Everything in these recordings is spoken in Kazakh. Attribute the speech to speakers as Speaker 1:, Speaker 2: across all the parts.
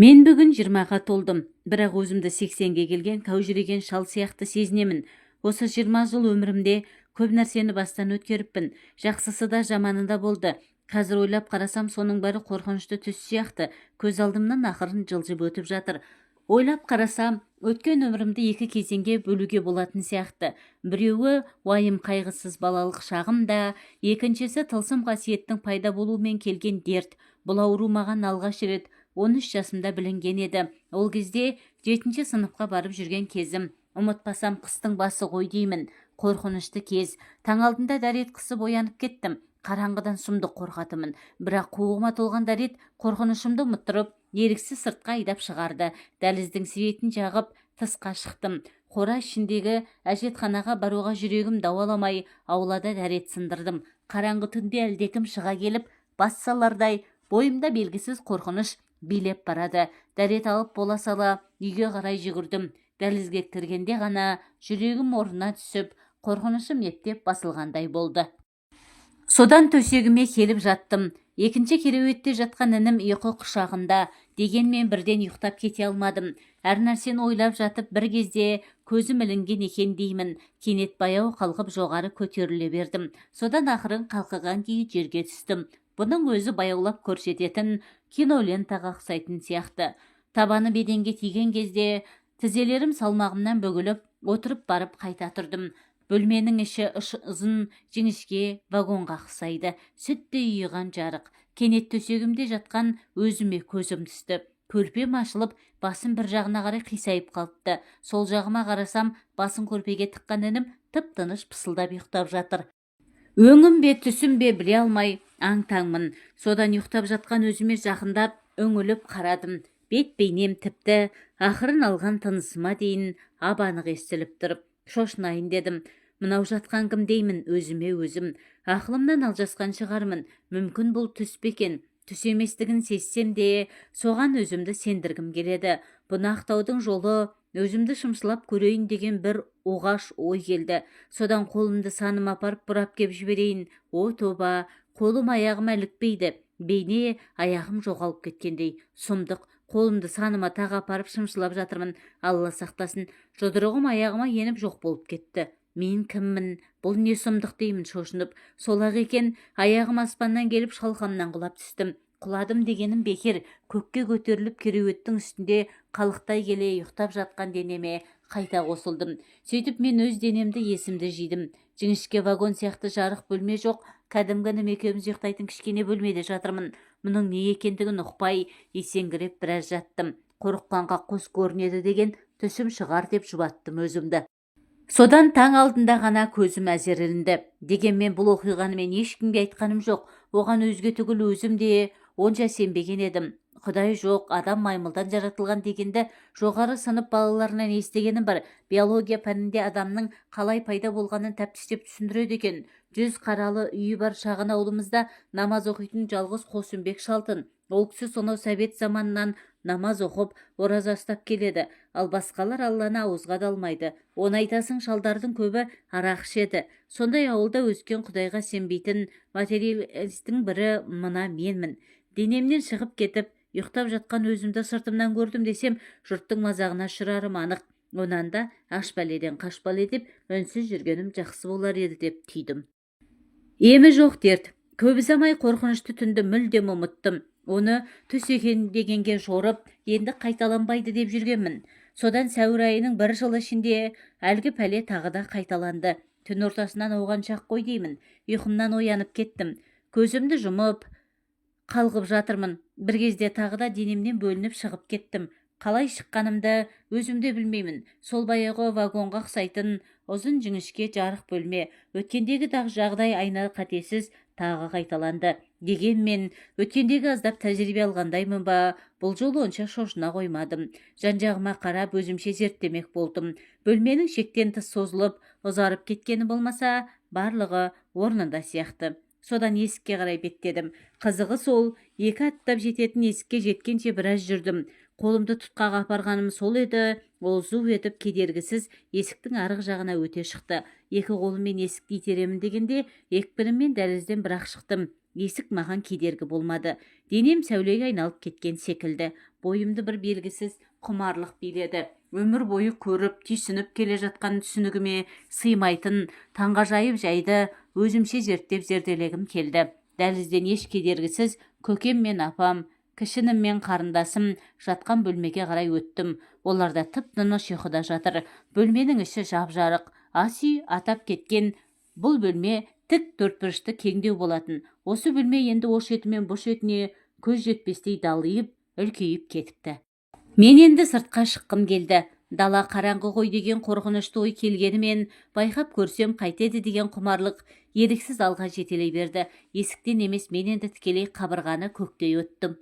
Speaker 1: Мен бүгін 20-ға толдым, бірақ өзімді 80-ге келген кәужіреген шал сияқты сезінемін. Осы 20 жыл өмірімде көп нәрсені бастан өткеріппін. Жақсысы да, жаманы да болды. Қазір ойлап қарасам, соның бәрі қорқынышты түс сияқты көз алдымнан ақырын жылжып өтіп жатыр. Ойлап қарасам, өткен өмірімді екі кезеңге бөлуге болатын сияқты. Біреуі уайым қайғысыз балалық шағым да, екіншісі тылсым қасиеттің пайда болуымен келген дерт. Бұл ауру маған алғаш рет 13 жасымда білінген еді. Ол кезде жетінші сыныпқа барып жүрген кезім. Ұмытпасам, қыстың басы ғой деймін. Қорқынышты кез. Таң алдында дәрет қысып оянып кеттім. Қараңғыдан сұмдық қорқатынмын, бірақ қуығыма толған дәрет қорқынышымды ұмыттырып, еріксіз сыртқа айдап шығарды. Дәліздің светін жағып, тысқа шықтым. Қора ішіндегі әжетханаға баруға жүрегім дауаламай, аулада дәрет сындырдым. Қараңғы түнде әлдекім шыға келіп бас салардай бойымда белгісіз қорқыныш билеп барады. Дәрет алып бола сала үйге қарай жүгірдім. Дәлізге кіргенде ғана жүрегім орнына түсіп, қорқынышым ептеп басылғандай болды. Содан төсегіме келіп жаттым. Екінші кереуетте жатқан інім ұйқы құшағында. Дегенмен бірден ұйықтап кете алмадым. Әр нәрсені ойлап жатып, бір кезде көзім ілінген екен деймін, кенет баяу қалқып жоғары көтеріле бердім. Содан ақырын қалқыған күйі жерге түстім. Бұның өзі баяулап көрсететін кинолентаға ұқсайтын сияқты. Табаны еденге тиген кезде тізелерім салмағымнан бүгіліп, отырып барып қайта тұрдым. Бөлменің іші ұзын жіңішке вагонға ұқсайды. Сүттей ұйыған жарық. Кенет төсегімде жатқан өзіме көзім түсті. Көрпем ашылып, басым бір жағына қарай қисайып қалыпты. Сол жағыма қарасам, басын көрпеге тыққан інім тып тыныш пысылдап ұйықтап жатыр. Өңім бе, түсім бе, біле алмай аң-таңмын. Содан ұйықтап жатқан өзіме жақындап үңіліп қарадым. Бет бейнем, тіпті ақырын алған тынысыма дейін ап анық естіліп тұр. Шошынайын дедім. Мынау жатқан кім деймін өзіме өзім. Ақылымнан алжасқан шығармын, мүмкін, бұл түс пе екен? Түс еместігін сезсем де, соған өзімді сендіргім келеді. Бұны ақтаудың жолы өзімді шымшылап көрейін деген бір оғаш ой келді. Содан қолымды саныма апарып бұрап кеп жіберейін. О, тоба, қолым аяғыма ілікпейді. Бейне аяғым жоғалып кеткендей. Сұмдық! Қолымды саныма тағы апарып шымшылап жатырмын. Алла сақтасын, жұдырығым аяғыма еніп, жоқ болып кетті. Мен кіммін? Бұл не сұмдық деймін шошынып. Сол-ақ екен, аяғым аспаннан келіп, шалқамнан құлап түстім. Құладым дегенім бекер, көкке көтеріліп, кереуеттің үстінде қалықтай келе ұйықтап жатқан денеме қайта қосылдым. Сөйтіп мен өз денемді есімді жидым. Жіңішке вагон сияқты жарық бөлме жоқ, кәдімгі інім екеуміз ұйықтайтын кішкене бөлмеде жатырмын. Мұның не екендігін ұқпай, есеңгіреп біраз жаттым. Қорыққанға қос көрінеді деген, түсім шығар деп жұбаттым өзімді. Содан таң алдында ғана көзім әзер ілінді. Дегенмен бұл оқиғаны мен ешкімге айтқаным жоқ. Оған өзге түгіл, өзім де онша сенбеген едім. Құдай жоқ, адам маймылдан жаратылған дегенді жоғары сынып балаларынан естігенім бар. Биология пәнінде адамның қалай пайда болғанын тәптіштеп түсіндіреді екен. 100 қаралы үйі бар шағын ауылымызда намаз оқитын жалғыз Қосымбек шал-тын. Ол кісі сонау совет заманынан намаз оқып, ораза ұстап келеді. Ал басқалар Алланы ауызға да алмайды. Оны айтасың, шалдардың көбі арақ ішеді. Сондай ауылда өскен, құдайға сенбейтін материалистің бірі мына менмін. Денемнен шығып кетіп, ұйықтап жатқан өзімді сыртымнан көрдім десем, жұрттың мазағына ұшырарым анық. Онан да аш бәледен қаш бәле деп, үнсіз жүргенім жақсы болар еді деп түйдім. Емі жоқ дерт. Көп ұзамай қорқынышты түнді мүлдем ұмыттым. Оны түс екен дегенге жорып, енді қайталанбайды деп жүргенмін. Содан сәуір айының бір жыл ішінде әлгі пәле тағы да қайталанды. Түн ортасынан оған шақ қой деймін, ұйқымнан оянып кеттім. Көзімді жұмып, қалғып жатырмын. Бір кезде тағы да денемнен бөлініп шығып кеттім. Қалай шыққанымды өзім де білмеймін. Сол баяғы вагонға ұқсайтын ұзын жіңішке жарық бөлме. Өткендегі жағдай айна қатесіз тағы қайталанды. Дегенмен өткендегі аздап тәжірибе алғандаймын ба, бұл жолы онша шошына қоймадым. Жан жағыма қарап, өзімше зерттемек болдым. Бөлменің шектен тыс созылып, ұзарып кеткені болмаса, барлығы орнында сияқты. Содан есікке қарай беттедім. Қызығы сол, екі аттап жететін есікке жеткенше біраз жүрдім. Қолымды тұтқаға апарғаным сол еді, ол зу етіп кедергісіз есіктің арғы жағына өте шықты. Екі қолыммен есікті итеремін дегенде, екпініммен дәлізден бір-ақ шықтым. Есік маған кедергі болмады. Денем сәулеге айналып кеткен секілді. Бойымды бір белгісіз құмарлық биледі. Өмір бойы көріп, түйсініп келе жатқан түсінігіме сыймайтын таңғажайып жайды өзімше зерттеп зерделегім келді. Дәлізден еш кедергісіз көкем мен апам, кіші інім мен қарындасым жатқан бөлмеге қарай өттім. Олар да тып-тыныш ұйқыда жатыр. Бөлменің іші жап-жарық. Ас үй атап кеткен бұл бөлме тік төртбұрышты кеңдеу болатын. Осы бөлме енді о шеті мен бұ шетіне көз жетпестей далиып, үлкейіп кетіпті. Мен енді сыртқа шыққым келді. Дала қараңғы ғой деген қорқынышты ой келгенімен, байқап көрсем қайтеді деген құмарлық еріксіз алға жетелей берді. Есіктен емес, мен енді тікелей қабырғаны көктей өттім.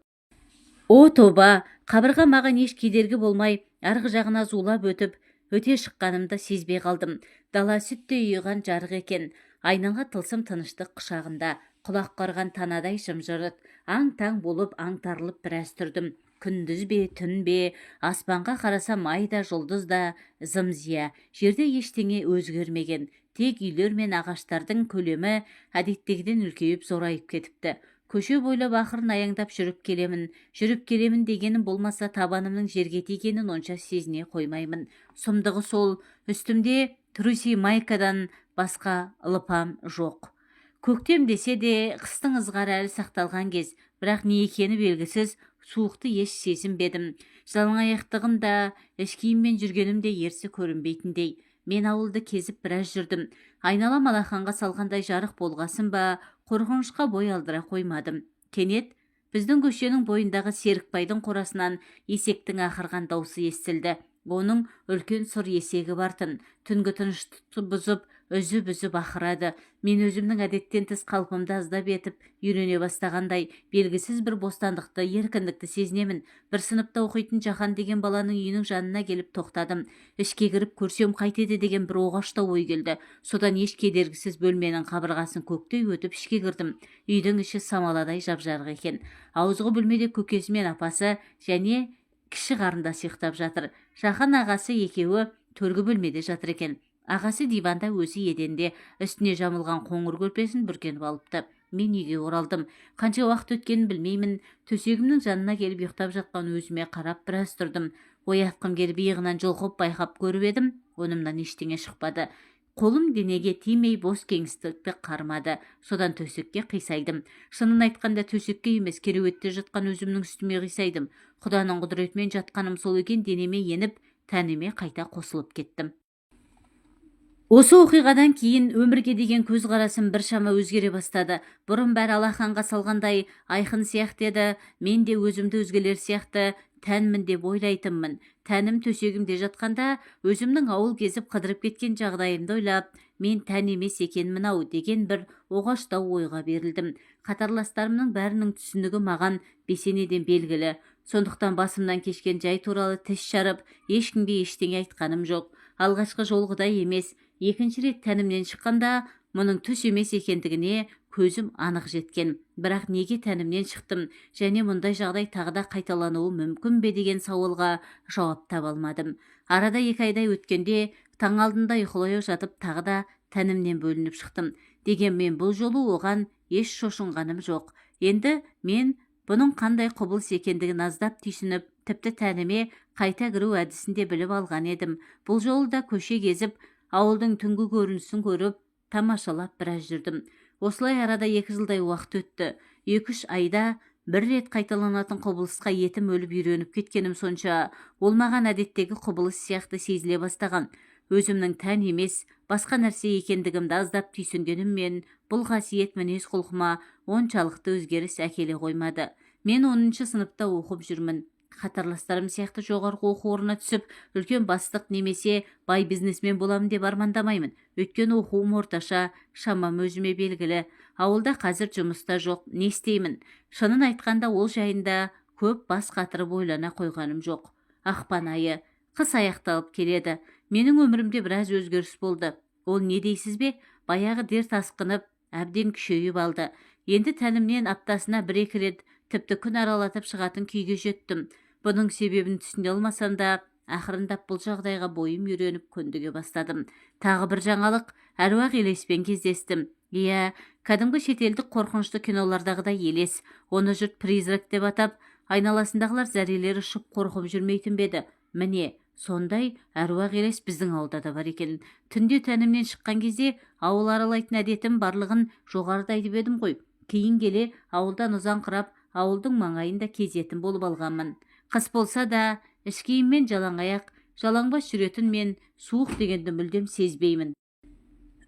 Speaker 1: О тоба, қабырға маған еш кедергі болмай, арғы жағына зулап өтіп, өте шыққанымды сезбей қалдым. Дала сүттей ұйыған жарық екен. Айнала тылсым тыныштық құшағында, құлақ қарған танадай жым-жырт, аң-таң болып аңтарылып біраз тұрдым. Күндіз бе, түн бе, аспанға қарасам ай да, жұлдыз да зым-зия. Жерде ештеңе өзгермеген. Тек үйлер мен ағаштардың көлемі әдеттегіден үлкейіп зорайып кетіпті. Көше бойлап ақырын аяңдап жүріп келемін. Жүріп келемін дегенім болмаса, табанымның жерге тигенін онша сезіне қоймаймын. Сұмдығы сол, үстімде труси майкадан басқа лыпам жоқ. Көктем десе де, қыстың ызғары әлі сақталған кез, бірақ не екені белгісіз суықты еш сезінбедім. Жалаңаяқтығым да, іш киіммен жүргенім де ерсі көрінбейтіндей. Мен ауылды кезіп біраз жүрдім. Айналам алақанға салғандай жарық болғасын ба, қорқынышқа бой алдыра қоймадым. Кенет біздің көшенің бойындағы Серікбайдың қорасынан есектің ақырған даусы естілді. Оның үлкен сұр есегі бартын. Түнгі тыныштықты бұзып, үзіп-үзіп ақырады. Мен өзімнің әдеттен тыс қалпымды аздап етіп үйрене бастағандай, белгісіз бір бостандықты, еркіндікті сезінемін. Бір сыныпта оқитын Жахан деген баланың үйінің жанына келіп тоқтадым. Ішке кіріп көрсем қайтеді деген бір оғаштау ой келді. Содан еш кедергісіз бөлменің қабырғасын көктей өтіп ішке кірдім. Үйдің іші самаладай жап-жарық екен. Ауызғы бөлмеде көкесі мен апасы және кіші қарындасы ұйықтап жатыр. Жахан ағасы екеуі төргі бөлмеде жатыр екен. Ағасы диванда, өзі еденде, үстіне жамылған қоңыр көрпесін бүркеніп алыпты. Мен үйге оралдым. Қанша уақыт өткенін білмеймін. Төсегімнің жанына келіп ұйықтап жатқан өзіме қарап біраз тұрдым. Оятқым келіп иығынан жұлқып байқап көріп едім, онымнан ештеңе шықпады. Қолым денеге тимей бос кеңістікті қармады. Содан төсекке қисайдым. Шынын айтқанда, төсекке емес, кереуетте жатқан өзімнің үстіме қисайдым. Құданың құдіретімен жатқаным сол екен, денеме еніп, тәніме қайта қосылып кеттім. Осы оқиғадан кейін өмірге деген көзқарасым біршама өзгере бастады. Бұрын бәрі алақанға салғандай айқын сияқты еді. Мен де өзімді өзгелер сияқты тәнмін деп ойлайтынмын. Тәнім төсегімде жатқанда өзімнің ауыл кезіп қыдырып кеткен жағдайымды ойлап, мен тән емес екенмін ау деген бір оғаштау ойға берілдім. Қатарластарымның бәрінің түсінігі маған бесенеден белгілі. Сондықтан басымнан кешкен жай туралы тіс жарып, ешкімге ештеңе айтқаным жоқ. Алғашқы жолғыдай емес, екінші рет тәнімнен шыққанда мұның түс емес екендігіне көзім анық жеткен. Бірақ неге тәнімнен шықтым және мұндай жағдай тағы да қайталануы мүмкін бе деген сауалға жауап таба алмадым. Арада 2 айдай өткенде таң алдында ұйқылы жатып тағы да тәнімнен бөлініп шықтым. Дегенмен бұл жолы оған еш шошынғаным жоқ. Енді мен бұның қандай құбылыс екендігін аздап түйсініп, тіпті тәніме қайта кіру әдісін де біліп алған едім. Бұл жолы да көше кезіп, ауылдың түнгі көрінісін көріп, тамашалап біраз жүрдім. Осылай арада 2 жылдай уақыт өтті. 2-3 айда бір рет қайталанатын құбылысқа етім өліп үйреніп кеткенім сонша, ол маған әдеттегі құбылыс сияқты сезіле бастаған. Өзімнің тән емес, басқа нәрсе екендігімді аздап түйсінгеніммен, бұл қасиет мінез құлқыма оншалықты өзгеріс әкеле қоймады. Мен 10 сыныпта оқып жүрмін. Қатарластарым сияқты жоғарғы оқу орнына түсіп, үлкен бастық немесе бай бизнесмен боламын деп армандамаймын. Өйткені оқуым орташа, шамам өзіме белгілі. Ауылда қазір жұмыста жоқ, не істеймін? Шынын айтқанда, ол жайында көп бас қатырып ойлана қойғаным жоқ. Ақпан айы, қыс аяқталып келеді. Менің өмірімде біраз өзгеріс болды. Ол не дейсіз бе? Баяғы дерт асқынып, әбден күшейіп алды. Енді тәнімнен аптасына 1-2 рет, тіпті күн аралатып шығатын күйге жеттім. Бұның себебін түсіне алмасам да, ақырындап бұл жағдайға бойым үйреніп көндіге бастадым. Тағы бір жаңалық, әруақ елеспен кездестім. Иә, кәдімгі шетелдік қорқынышты кинолардағыдай елес. Оны жұрт призрак деп атап, айналасындағылар зәрелері ұшып қорқып жүрмейтін бе еді? Міне, сондай әруақ елес біздің ауылда да бар екен. Түнде тәнімнен шыққан кезде ауыл аралайтын әдетім барлығын жоғарыда айтып едім ғой. Кейін келе ауылдан ұзаңқырап, ауылдың маңайын да кезетін болып алғанмын. Қыс болса да іш киіммен жалаң аяқ, жалаңбас жүретін мен суық дегенді мүлдем сезбеймін.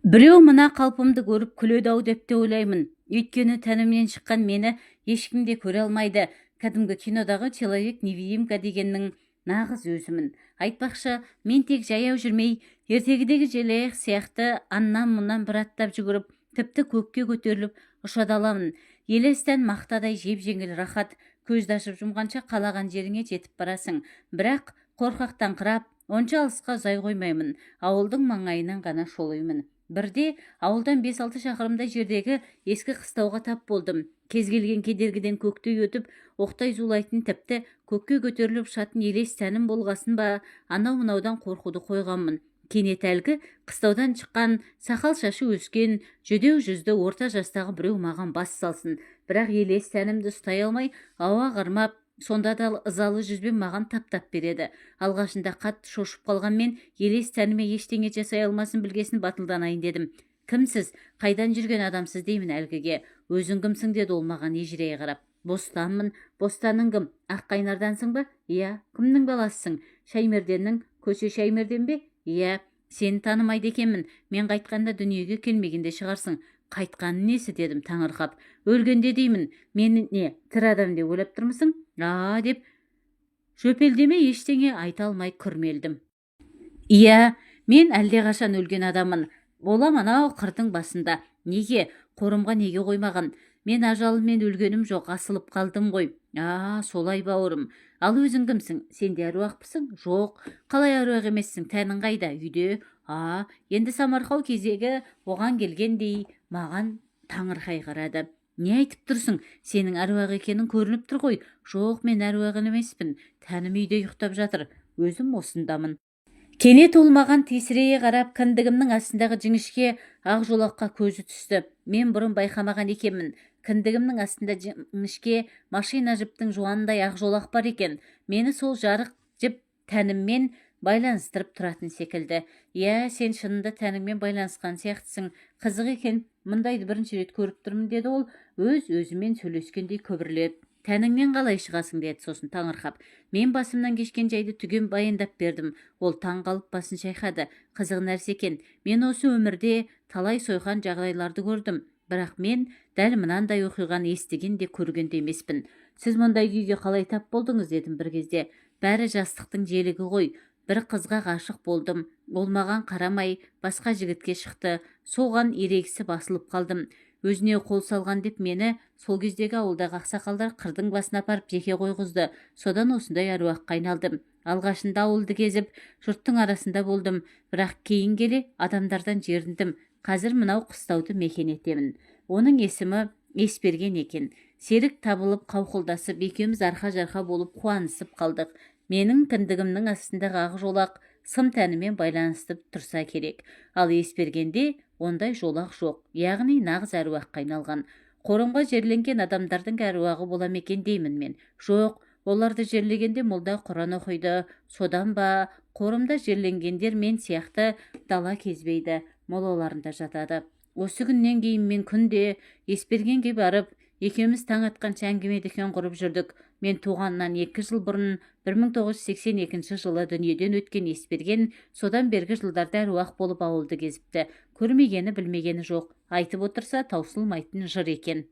Speaker 1: Біреу мына қалпымды көріп күледі-ау деп те ойлаймын. Өйткені тәнімнен шыққан мені ешкім де көре алмайды. Кәдімгі кинодағы человек невидимка дегеннің нағыз өзімін. Айтпақшы, мен тек жаяу жүрмей, ертегідегі желаяқ сияқты аннан-мұннан бір аттап жүгіріп, тіпті көкке көтеріліп ұша да аламын. Елес тән мақтадай жеп-жеңіл, рахат, көзді ашып жұмғанша қалаған жеріңе жетіп барасың. Бірақ қорқақтаңқырап, онша алысқа ұзай қоймаймын. Ауылдың маңайынан ғана шолимын. Бірде ауылдан 5-6 шақырымдай жердегі ескі қыстауға тап болдым. Кез келген кедергіден көктей өтіп, оқтай зулайтын, тіпті көкке көтеріліп ұшатын елес тәнім болғасын ба, анау-мынаудан қорқуды қойғанмын. Кенет әлгі қыстаудан шыққан, сақал шашы өскен, жүдеу жүзді орта жастағы біреу маған бас салсын. Бірақ елес тәнімді ұстай алмай, ауа қармап, сонда да ызалы жүзбен маған таптап береді. Алғашында қатты шошып қалған мен елес тәніме ештеңе жасай алмасын білгесін батылданайын дедім. Кімсіз, қайдан жүрген адамсыз деймін әлгіге. Өзің кімсің деді ол маған ежірейе қарап. Бостанмын. Бостаның кім? Аққайнардансың ба? Иә. Кімнің баласысың? Шаймерденнің. Көше Шаймерден бе? Иә. Сені танымайды екенмін. Мен қайтқанда дүниеге келмеген де шығарсың. Қайтқаны несі дедім таңырқап. Өлгенде деймін. Мені не, тірі адам деп ойлап тұрмысың? А деп жөпелдеме ештеңе айта алмай күрмелдім. Иә, мен әлдеқашан өлген адаммын. Болам анау қырдың басында. Неге? Қорымға неге қоймаған? Мен ажалыммен өлгенім жоқ, асылып қалдым ғой. А, солай бауырым. Ал өзің кімсің? Сен де әруақпысың? Жоқ. Қалай әруақ емессің? Тәнің қайда? Үйде. А, енді самарқау кезегі оған келгендей маған таңырқай қарады. Не айтып тұрсың? Сенің әруақ екенің көрініп тұр ғой. Жоқ, мен әруақ емеспін. Тәнім үйде ұйықтап жатыр. Өзім осындамын. Кенет ол маған тесірейе қарап, кіндігімнің астындағы жіңішке ақ жолаққа көзі түсті. Мен бұрын байқамаған екенмін. Кіндігімнің астында жіңішке машина жіптің жуанындай ақ жолақ бар екен. Мені сол жарық жіп тәніммен байланыстырып тұратын секілді. Иә, сен шынында тәніңмен байланысқан сияқтысың. Қызық екен, мұндайды бірінші рет көріп тұрмын деді ол өз өзімен сөйлескендей күбірлеп. Тәніңнен қалай шығасың деді сосын таңырқап. Мен басымнан кешкен жайды түген баяндап бердім. Ол таң қалып басын шайқады. Қызық нәрсе екен. Мен осы өмірде талай сойқан жағдайларды көрдім. Бірақ мен дәл мынандай оқиғаны естіген де көрген де емеспін. Сіз мұндай күйге қалай тап болдыңыз дедім бір кезде. Бәрі жастықтың желігі ғой. Бір қызға ғашық болдым. Ол маған қарамай басқа жігітке шықты. Соған ерегісіп асылып қалдым. Өзіне қол салған деп мені сол кездегі ауылдағы ақсақалдар қырдың басына апарып жеке қойғызды. Содан осындай әруаққа айналдым. Алғашында ауылды кезіп, жұрттың арасында болдым. Бірақ кейін келе адамдардан жеріндім. Қазір мынау қыстауды мекен етемін. Оның есімі Есберген екен. Серік табылып қауқылдасып, екеуміз арқа-жарқа болып қуанысып қалдық. Менің кіндігімнің астындағы ақ жолақ сым тәнімен байланысып тұрса керек. Ал Есбергенде ондай жолақ жоқ, яғни нағыз әруаққа айналған. Қорымға жерленген адамдардың әруағы бола ма екен деймін мен. Жоқ, оларды жерлегенде молда Құран оқиды. Содан ба, қорымда жерленгендер мен сияқты дала кезбейді, молаларында жатады. Осы күннен кейін мен күнде Есбергенге барып, екеуміз таң атқанша әңгіме дүкен құрып жүрдік. Мен туғаннан 2 жыл бұрын 1982 жылы дүниеден өткен Есберген содан бергі жылдарда әруақ болып ауылды кезіпті. Көрмегені, білмегені жоқ. Айтып отырса таусылмайтын жыр екен.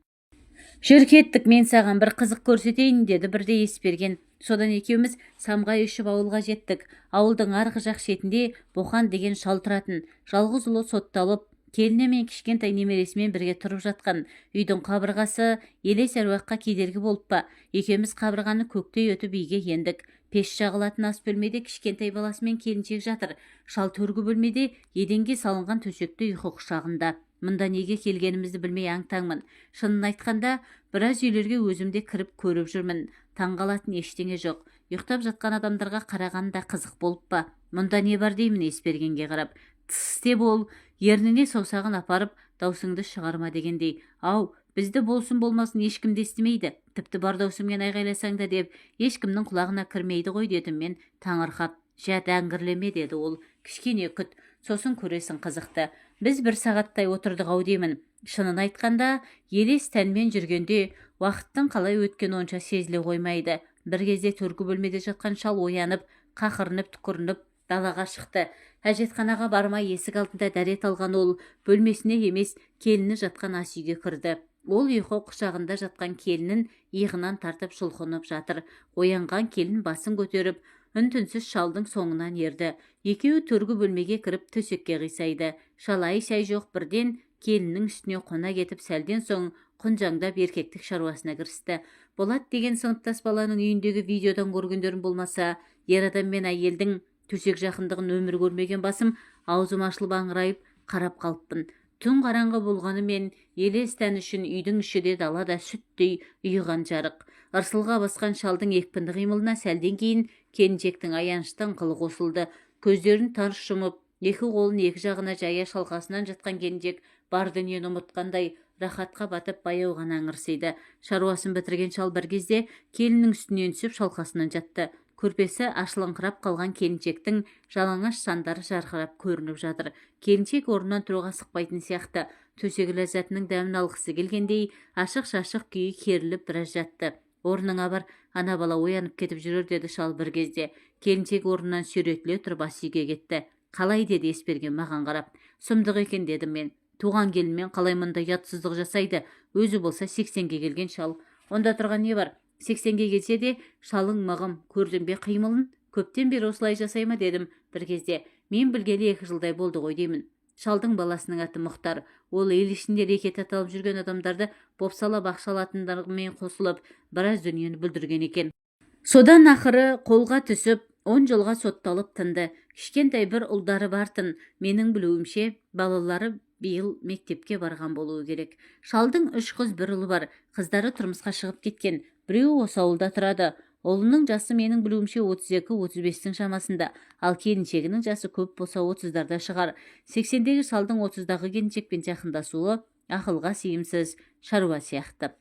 Speaker 1: Жүр кеттік, мен саған бір қызық көрсетейін деді бірде Есберген. Содан екеуміз самғай ұшып ауылға жеттік. Ауылдың арғы жақ шетінде Боқан деген шал тұратын. Жалғыз ұлы сотталып, келіні мен кішкентай немересімен бірге тұрып жатқан. Үйдің қабырғасы елес әруаққа кедергі болып па? Екеуміз қабырғаны көктей өтіп үйге ендік. Пеш жағылатын ас бөлмеде кішкентай баласымен келіншек жатыр. Шал төргі бөлмеде еденге салынған төсекте ұйқы құшағында. Мұнда неге келгенімізді білмей аң-таңмын. Шынын айтқанда, біраз үйлерге өзім де кіріп көріп жүрмін. Таңғалатын ештеңе жоқ. Ұйықтап жатқан адамдарға қарағанда қызық болып па? Мұнда не бар деймін Есбергенге қарап. Тіс деп ол ерніне саусағын апарып, Даусыңды шығарма дегендей. Ау, бізді болсын болмасын ешкім де естімейді. Тіпті бар даусыңмен айғайласаң да деп ешкімнің құлағына кірмейді ғой дедім мен таңырқап. Жә, дәңгірлеме деді ол. Кішкене күт, сосын көресің қызықты. Біз бір сағаттай отырдық ау деймін. Шынын айтқанда, елес тәнмен жүргенде уақыттың қалай өткені онша сезіле қоймайды. Бір кезде төргі бөлмеде жатқан шал оянып, қақырынып, түкірініп далаға шықты. Әжетханаға бармай есік алдында дәрет алған ол бөлмесіне емес, келіні жатқан ас үйге кірді. Ол ұйқы құшағында жатқан келінін иығынан тартып жұлқынып жатыр. Оянған келін басын көтеріп, үн-түнсіз шалдың соңынан ерді. Екеуі төргі бөлмеге кіріп төсекке қисайды. Шал ай-шай жоқ бірден келіннің үстіне қона кетіп, сәлден соң құнжаңдап еркектік шаруасына кірісті. Болат деген сыныптас баланың үйіндегі видеодан көргендерім болмаса, ер адам мен әйелдің төсек жақындығын өмір көрмеген басым аузым ашылып аңырайып қарап қалыппын. Түн қараңғы болғанымен елес тән үшін үйдің іші де дала да сүттей ұйыған жарық. Ырсылға басқан шалдың екпінді қимылына сәлден кейін келіншектің аянышты ыңқылы қосылды. Көздерін тарс жұмып, екі қолын екі жағына жая шалқасынан жатқан келіншек бар дүниені ұмытқандай рахатқа батып баяу ғана ыңырсиды. Шаруасын бітірген шал бір кезде келіннің үстінен түсіп шалқасынан жатты. Көрпесі ашылыңқырап қалған келіншектің жалаңаш сандары жарқырап көрініп жатыр. Келіншек орнынан тұруға асықпайтын сияқты. Төсек ләззатының дәмін алғысы келгендей ашық-шашық күйі керіліп біраз жатты. Орныңа бар, ана бала оянып кетіп жүрер деді шал бір кезде. Келіншек орнынан сүйретіле тұрып ас үйге кетті. Қалай деді Есберген маған қарап. Сұмдық екен дедім мен. Туған келінмен қалай мұндай ұятсыздық жасайды? Өзі болса 80-ге келген шал. Онда тұрған не бар? 80-ге келсе де шалың мығым, көрдің бе қимылын? Көптен бері осылай жасай ма дедім бір кезде. Мен білгелі 2 жылдай болды ғой деймін. Шалдың баласының аты Мұхтар. Ол ел ішінде рекет аталып жүрген адамдарды бопсалап ақша алатындармен қосылып, біраз дүниені бүлдірген екен. Содан ақыры қолға түсіп, 10 жылға сотталып тынды. Кішкентай бір ұлдары бартын. Менің білуімше, балалары биыл мектепке барған болуы керек. Шалдың 3 қыз, бір ұлы бар. Қыздары тұрмысқа шығып кеткен. Біреуі осы ауылда тұрады. Ұлының жасы менің білуімше 32-35-тің шамасында, ал келіншегінің жасы көп болса 30-дарда шығар. 80-дегі шалдың 30-дағы келіншекпен жақындасуы ақылға сыйымсыз шаруа сияқты.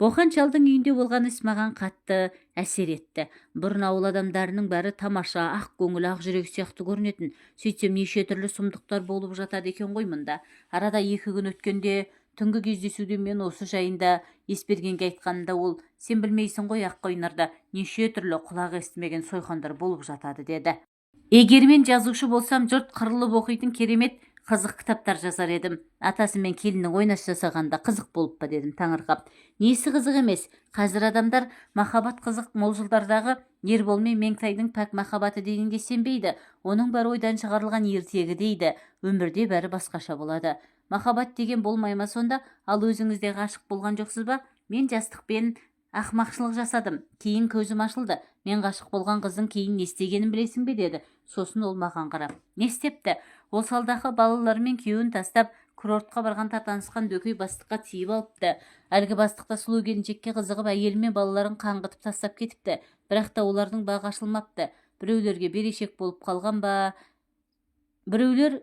Speaker 1: Боқан шалдың үйінде болған іс маған қатты әсер етті. Бұрын ауыл адамдарының бәрі тамаша, ақ көңіл, ақ жүрек сияқты көрінетін. Сөйтсем неше түрлі сұмдықтар болып жатады екен ғой мұнда. Арада 2 күн өткенде түнгі кездесуде мен осы жайында Есбергенге айтқанымда ол, сен білмейсің ғой, Аққойнарда неше түрлі құлақ естімеген сойқандар болып жатады деді. Егер мен жазушы болсам, жұрт қырылып оқитын керемет қызық кітаптар жазар едім. Атасы мен келіннің ойнас жасағанда қызық болып па дедім таңырқап. Несі қызық емес, қазір адамдар махаббат қызық мол жылдардағы Ербол мен Меңтайдың пәк махаббаты дегенге сенбейді. Оның бәрі ойдан шығарылған ертегі дейді. Өмірде бәрі басқаша болады. Махаббат деген болмай ма сонда? Ал өзіңіз де ғашық болған жоқсыз ба? Мен жастықпен ақмақшылық жасадым. Кейін көзім ашылды. Мен ғашық болған қыздың кейін не істегенін білесің бе деді. Сосын ол маған қарап. Не істепті? Ол салдақы балалары мен күйеуін тастап, курортқа барғанда танысқан дөкей бастыққа тиіп алыпты. Әлгі бастықта сұлу келіншекке қызығып, әйелі мен балаларын қаңғытып тастап кетіпті. Бірақ та олардың бағы ашылмапты. Біреулерге берешек болып қалған ба? Біреулер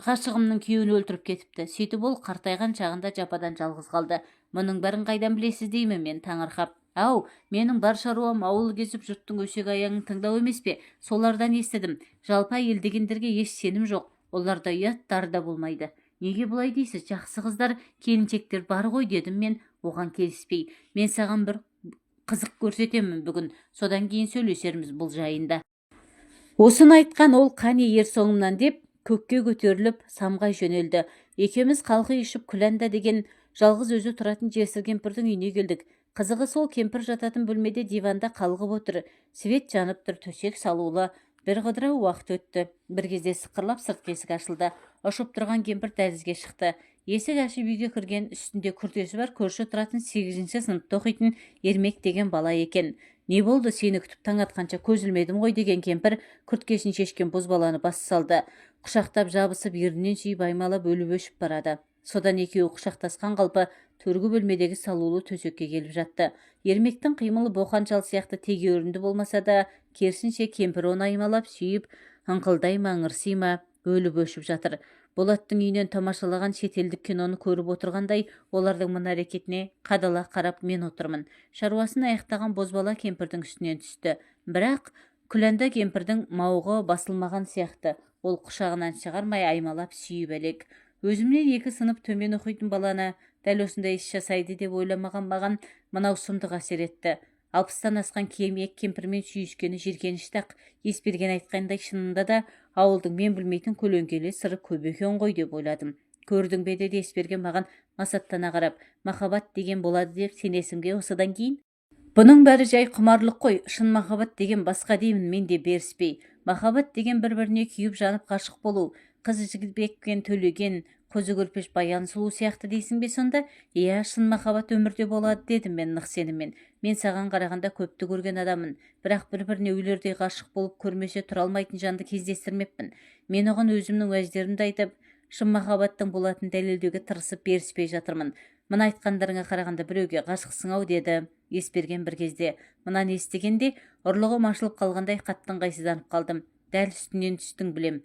Speaker 1: ғашығымның күйеуін өлтіріп кетіпті. Сөйтіп ол қартайған шағында жападан жалғыз қалды. Мұның бәрін қайдан білесіз деймін мен таңырқап. Ау, менің бар шаруам ауыл кезіп жұрттың өсек аяңын тыңдау емес пе? Солардан естідім. Жалпы әйел дегендерге еш сенім жоқ. Оларда ұят да болмайды. Неге бұлай дейсіз? Жақсы қыздар, келіншектер бар ғой дедім мен оған келіспей. Мен саған бір қызық көрсетемін бүгін. Содан кейін сөйлесерміз бұл жайында. Осыны айтқан ол қане ер соңымнан деп көкке көтеріліп самғай жөнелді. Екеуміз қалқи ұшып Күләнда деген жалғыз өзі тұратын жесір кемпірдің үйіне келдік. Қызығы сол кемпір жататын бөлмеде диванда қалғып отыр. Свет жанып тұр, төсек салулы. Бір қыдырау уақыт өтті. Бір кезде сықырлап сыртқы есік ашылды. Ұшып тұрған кемпір дәлізге шықты. Есік ашып үйге кірген үстінде күртесі бар көрші тұратын 8-ші сыныпта оқитын Ермек деген бала екен. Не болды, сені күтіп таң атқанша көз ілмедім ғой деген кемпір күрткесін шешкен бозбаланы бас салды. Құшақтап жабысып, ернінен сүйіп аймалап өліп өшіп барады. Содан екеуі құшақтасқан қалпы төргі бөлмедегі салулы төсекке келіп жатты. Ермектің қимылы боқан шал сияқты тегеурінді болмаса да, керісінше кемпір оны аймалап сүйіп, ыңқылдай ма, ыңырси ма, өліп өшіп жатыр. Болаттың үйінен тамашалаған шетелдік киноны көріп отырғандай, олардың мына әрекетіне қадала қарап мен отырмын. Шаруасын аяқтаған бозбала кемпірдің үстінен түсті. Бірақ Күләнда кемпірдің мауығы басылмаған сияқты. Ол құшағынан шығармай аймалап сүйіп әлек. Өзімнен 2 сынып төмен оқитын баланы дәл осындай іс жасайды деп ойламаған маған мынау сұмдық әсер етті. 60-тан асқан кемек кемпірмен сүйіскені жиіркенішті-ақ. Есберген айтқандай, шынында да ауылдың мен білмейтін көлеңкелі сыры көп екен ғой деп ойладым. Көрдің бе, деді Есберген маған масаттана қарап, махаббат деген болады деп сенесің бе осыдан кейін? Бұның бәрі жай құмарлық қой, шын махаббат деген басқа деймін мен де беріспей. Махаббат деген бір-біріне күйіп жанып ғашық болу, қыз Жібек пен Төлеген, Қозы Көрпеш Баян сұлу сияқты дейсің бе сонда? Иә, шын махаббат өмірде болады дедім мен нық сеніммен. Мен саған қарағанда көпті көрген адаммын, бірақ бір-біріне өлердей ғашық болып көрмесе тұра алмайтын жанды кездестірмеппін. Мен оған өзімнің уәждерімді айтып, шын махаббаттың болатынын дәлелдеуге тырысып беріспей жатырмын. Мына айтқандарыңа қарағанда біреуге ғашықсың-ау деді Есберген бір кезде. Мынаны естігенде ұрлығым ашылып қалғандай қатты ыңғайсызданып қалдым. Дәл үстінен түстің білем.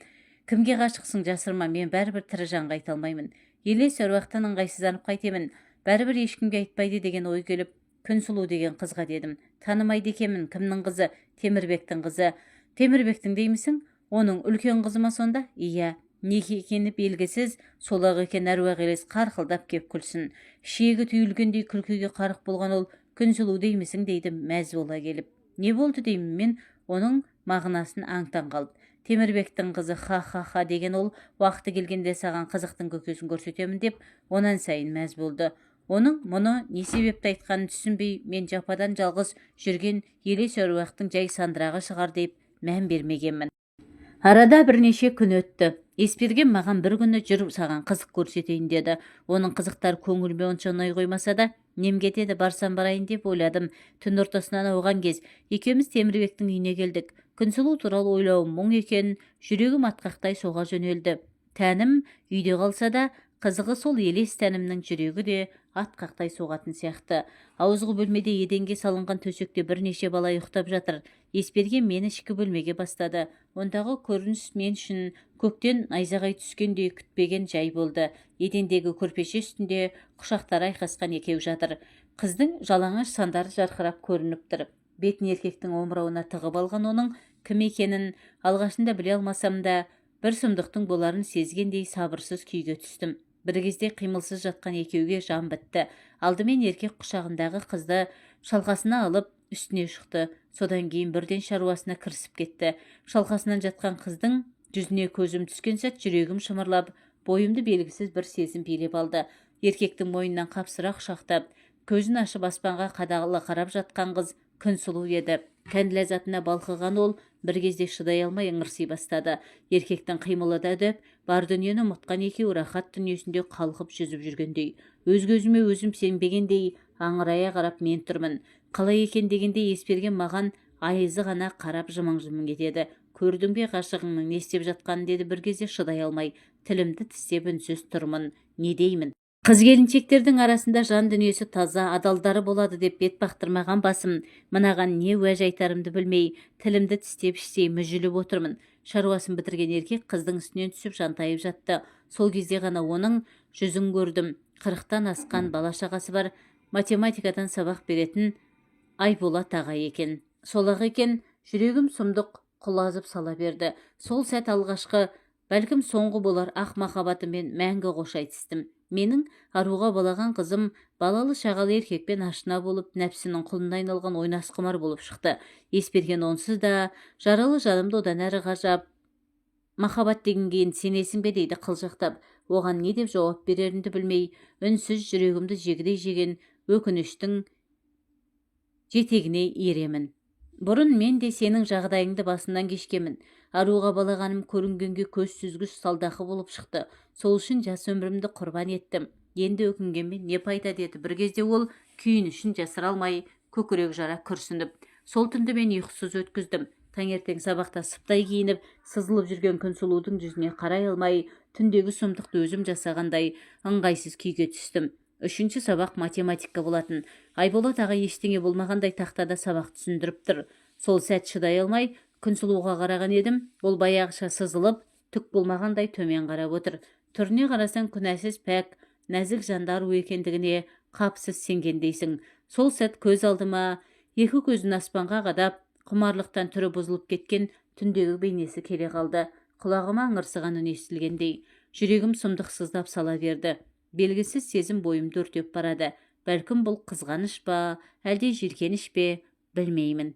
Speaker 1: Кімге ғашықсың жасырма, мен бәрібір тірі жанға айта алмаймын. Елес әруақтан ыңғайсызданып қайтемін. Бәрібір ешкімге айтпайды деген ой келіп, Күнсұлу деген қызға дедім. Танымайды екенмін, кімнің қызы? Темірбектің қызы. Темірбектің деймісің? Оның үлкен қызы ма сонда? Иә. Неге екені белгісіз, солақ екен әруақ елес қарқылдап кеп күлсін. Шегі түйілгендей күлкіге қарық болған ол Күнсұлу деймісің дейді мәз бола келіп. Не болды деймін мен оның мағынасын аңтан қалып. Темірбектің қызы ха-ха-ха деген ол уақыты келгенде саған қызықтың көкесін көрсетемін деп онан сайын мәз болды. Оның мұны не себепті айтқанын түсінбей, мен жападан жалғыз жүрген елес әруақтың жай сандырағы шығар деп мән бермегенмін. Арада бірнеше күн өтті. Есберген маған бір күні жүр саған қызық көрсетейін деді. Оның қызықтары көңіліме онша ұнай қоймаса да, нем кетеді, барсам барайын деп ойладым. Түн ортасынан ауған кез екеуміз Темірбектің үйіне келдік. Күнсұлу туралы ойлауым мұң екен, жүрегім атқақтай соға жөнелді. Тәнім үйде қалса да, қызығы сол елес тәнімнің жүрегі де атқақтай соғатын сияқты. Ауызғы бөлмеде еденге салынған төсекте бірнеше бала ұйықтап жатыр. Есберген мені ішкі бөлмеге бастады. Ондағы көрініс мен үшін көктен найзағай түскендей күтпеген жай болды. Едендегі көрпеше үстінде құшақтары айқасқан екеу жатыр. Қыздың жалаңаш сандары жарқырап көрініп тұр. Бетін еркектің омырауына тығып алған оның кім екенін алғашында біле алмасам да, бір сұмдықтың боларын сезгендей сабырсыз күйге түстім. Бір кезде қимылсыз жатқан екеуге жан бітті. Алдымен еркек құшағындағы қызды шалқасына алып үстіне шықты. Содан кейін бірден шаруасына кірісіп кетті. Шалқасынан жатқан қыздың жүзіне көзім түскен сәт жүрегім шымырлап, бойымды белгісіз бір сезім билеп алды. Еркектің мойнынан қапсыра құшақтап, көзін ашып аспанға қадала қарап жатқан қыз Күнсұлу еді. Кән ләззатына балқыған ол бір кезде шыдай алмай ыңырси бастады. Еркектің қимылы да үдеп, бар дүниені ұмытқан екеуі рахат дүниесінде қалқып жүзіп жүргендей. Өз көзіме өзім сенбегендей аңырая қарап мен тұрмын. Қалай екен дегендей Есберген маған айызы ғана қарап жымың-жымың етеді. Көрдің бе ғашығыңның не істеп жатқанын деді бір кезде шыдай алмай. Тілімді тістеп үнсіз тұрмын. Не деймін? Қыз келіншектердің арасында жан дүниесі таза, адалдары болады деп бет бақтырмаған басым, мынаған не уәж айтарымды білмей, тілімді тістеп іштей мүжіліп отырмын. Шаруасын бітірген еркек қыздың үстінен түсіп жантайып жатты. Сол кезде ғана оның жүзін көрдім. 40-тан асқан бала шағасы бар, математикадан сабақ беретін Айболат ағай екен. Сол-ақ екен, жүрегім сұмдық құлазып сала берді. Сол сәт алғашқы, бәлкім соңғы болар ақ махаббатыммен мәңгі қош айтыстым. Менің аруға балаған қызым балалы шағалы еркекпен ашына болып, нәпсінің құлына айналған ойнас құмар болып шықты. Есберген онсыз да жаралы жанымды одан әрі ғажап. Махаббат дегенге енді сенесің бе дейді қылжақтап. Оған не деп жауап берерімді білмей, үнсіз жүрегімді жегідей жеген өкініштің жетегіне еремін. Бұрын мен де сенің жағдайыңды басымнан кешкенмін. Аруға балағаным көрінгенге көз сүзгіш салдақы болып шықты. Сол үшін жас өмірімді құрбан еттім. Енді өкінгенмен не пайда деді бір кезде ол күйінішін жасыра алмай, көкірек жара күрсініп. Сол түнді мен ұйқысыз өткіздім. Таңертең сабақта сыптай киініп, сызылып жүрген Күнсұлудың жүзіне қарай алмай, түндегі сұмдықты өзім жасағандай ыңғайсыз күйге түстім. Үшінші сабақ математика болатын. Айболат ағай ештеңе болмағандай тақтада сабақ түсіндіріп тұр. Сол сәт шыдай алмай Күнсұлуға қараған едім, ол баяғыша сызылып, түк болмағандай төмен қарап отыр. Түріне қарасаң, күнәсіз пәк, нәзік жанды ару екендігіне қапысыз сенгендейсің. Сол сәт көз алдыма екі көзін аспанға қадап, құмарлықтан түрі бұзылып кеткен түндегі бейнесі келе қалды. Құлағыма ыңырсыған үн естілгендей. Жүрегім сұмдық сыздап сала берді. Белгісіз сезім бойымды өртеп барады. Бәлкім, бұл қызғаныш па, әлде жиіркеніш пе, білмеймін.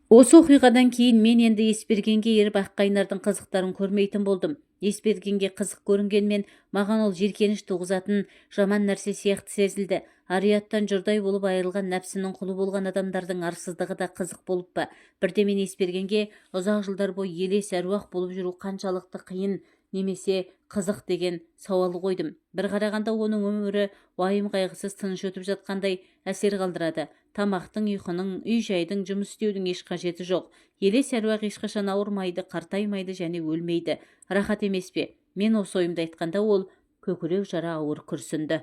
Speaker 1: Осы оқиғадан кейін мен енді Есбергенге еріп Аққайнардың қызықтарын көрмейтін болдым. Есбергенге қызық көрінгенмен, маған ол жиіркеніш туғызатын жаман нәрсе сияқты сезілді. Ар-ұяттан жұрдай болып айырылған, нәпсінің құлы болған адамдардың арсыздығы да қызық болып па? Бірде мен Есбергенге ұзақ жылдар бойы елес әруақ болып жүру қаншалықты қиын немесе қызық деген сауал қойдым. Бір қарағанда, оның өмірі уайым қайғысыз тыныш өтіп жатқандай әсер қалдырады. Тамақтың, ұйқының, үй жайдың, жұмыс істеудің еш қажеті жоқ. Елес әруақ ешқашан ауырмайды, қартаймайды және өлмейді. Рахат емес пе? Мен осы ойымды айтқанда, ол көкірек жара ауыр күрсінді.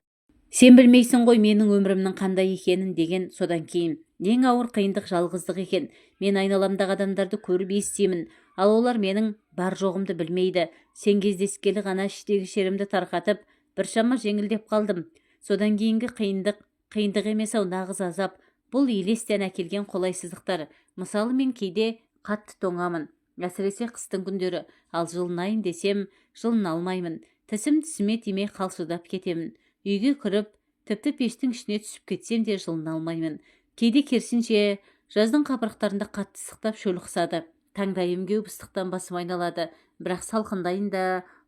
Speaker 1: «Сен білмейсің ғой менің өмірімнің қандай екенін», — деген содан кейін. «Ең ауыр қиындық жалғыздық екен. Мен айналамдағы адамдарды көріп естимін, ал олар менің бар жоғымды білмейді. Сен кездескелі ғана іштегі шерімді тарқатып, біршама жеңілдеп қалдым. Содан кейінгі қиындық қиындық емес ау, нағыз азап. Бұл елестен әкелген қолайсыздықтар. Мысалы, мен кейде қатты тоңамын, әсіресе қыстың күндері. Ал жылынайын десем, жылына алмаймын. Тісім тісіме тимей қалшылдап кетемін. Үйге кіріп, тіпті пештің ішіне түсіп кетсем де, жылына алмаймын. Кейде керісінше, жаздың қапырықтарында қатты ыстықтап, шөл қысады. Таңдайым кеуіп, ыстықтан басым айналады. Бірақ салқындайын да,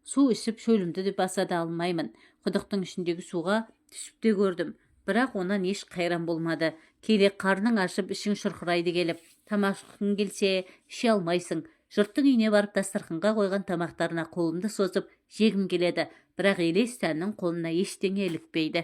Speaker 1: су ішіп шөлімді де баса да алмаймын. Құдықтың ішіндегі суға түсіп те көрдім, бірақ онан еш қайран болмады. Кейде қарның ашып, ішің шұрқырайды келіп. Тамақ ішкің келсе, іше алмайсың. Жұрттың үйіне барып, дастарханға қойған тамақтарына қолымды созып жегім келеді, бірақ елес тәннің қолына ештеңе ілікпейді.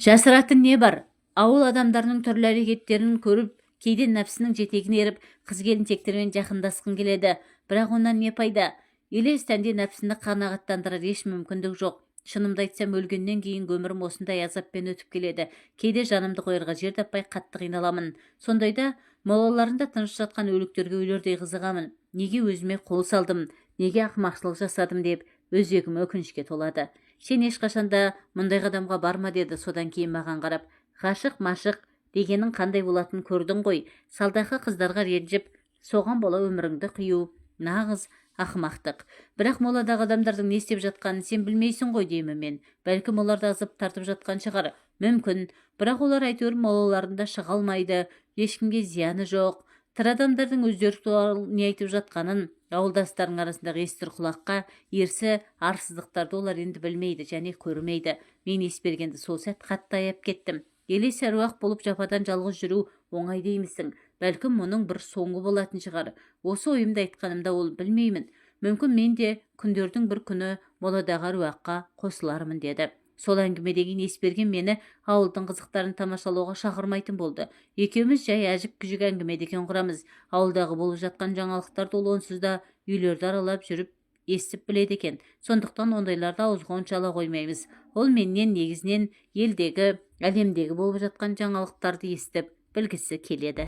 Speaker 1: Жасыратын не бар, ауыл адамдарының түрлі әрекеттерін көріп, кейде нәпсінің жетегіне еріп, қыз келіншектермен жақындасқың келеді. Бірақ онан не пайда? Елес тәнде нәпсіні қанағаттандырар еш мүмкіндік жоқ. Шынымды айтсам, өлгеннен кейінгі өмірім осындай азаппен өтіп келеді. Кейде жанымды қоярға жер таппай, қатты қиналамын. Сондайда молаларында тыныш жатқан өліктерге өлердей қызығамын. Неге өзіме қол салдым, неге ақымақшылық жасадым деп өзегім өкінішке толады. Сен ешқашанда мұндай қадамға барма», — деді содан кейін маған қарап. «Ғашық машық дегенің қандай болатынын көрдің ғой. Салдақы қыздарға ренжіп, соған бола өміріңді қию нағыз ақымақтық». «Бірақ моладағы адамдардың не істеп жатқанын сен білмейсің ғой», — деймін мен. «Бәлкім, олар да азап тартып жатқан шығар». «Мүмкін. Бірақ олар әйтеуір молаларында шыға алмайды, ешкімге зияны жоқ. Тірі адамдардың өздері туралы не айтып жатқанын, ауылдастарының арасындағы естір құлаққа ерсі арсыздықтарды олар енді білмейді және көрмейді». Мен Есбергенді сол сәт қатты аяп кеттім. Елес әруақ болып жападан жалғыз жүру оңай деймісің? Бәлкім, мұның бір соңы болатын шығар. Осы ойымды айтқанымда ол: «Білмеймін, мүмкін, мен де күндердің бір күні моладағы әруаққа қосылармын», — деді. Сол әңгімеден кейін Есберген мені ауылдың қызықтарын тамашалауға шақырмайтын болды. Екеуміз жай әжік-күжік әңгіме дүкен құрамыз. Ауылдағы болып жатқан жаңалықтарды ол онсыз да үйлерді аралап жүріп естіп біледі екен. Сондықтан ондайларды ауызға онша ала қоймаймыз. Ол менен негізінен елдегі, әлемдегі болып жатқан жаңалықтарды естіп білгісі келеді.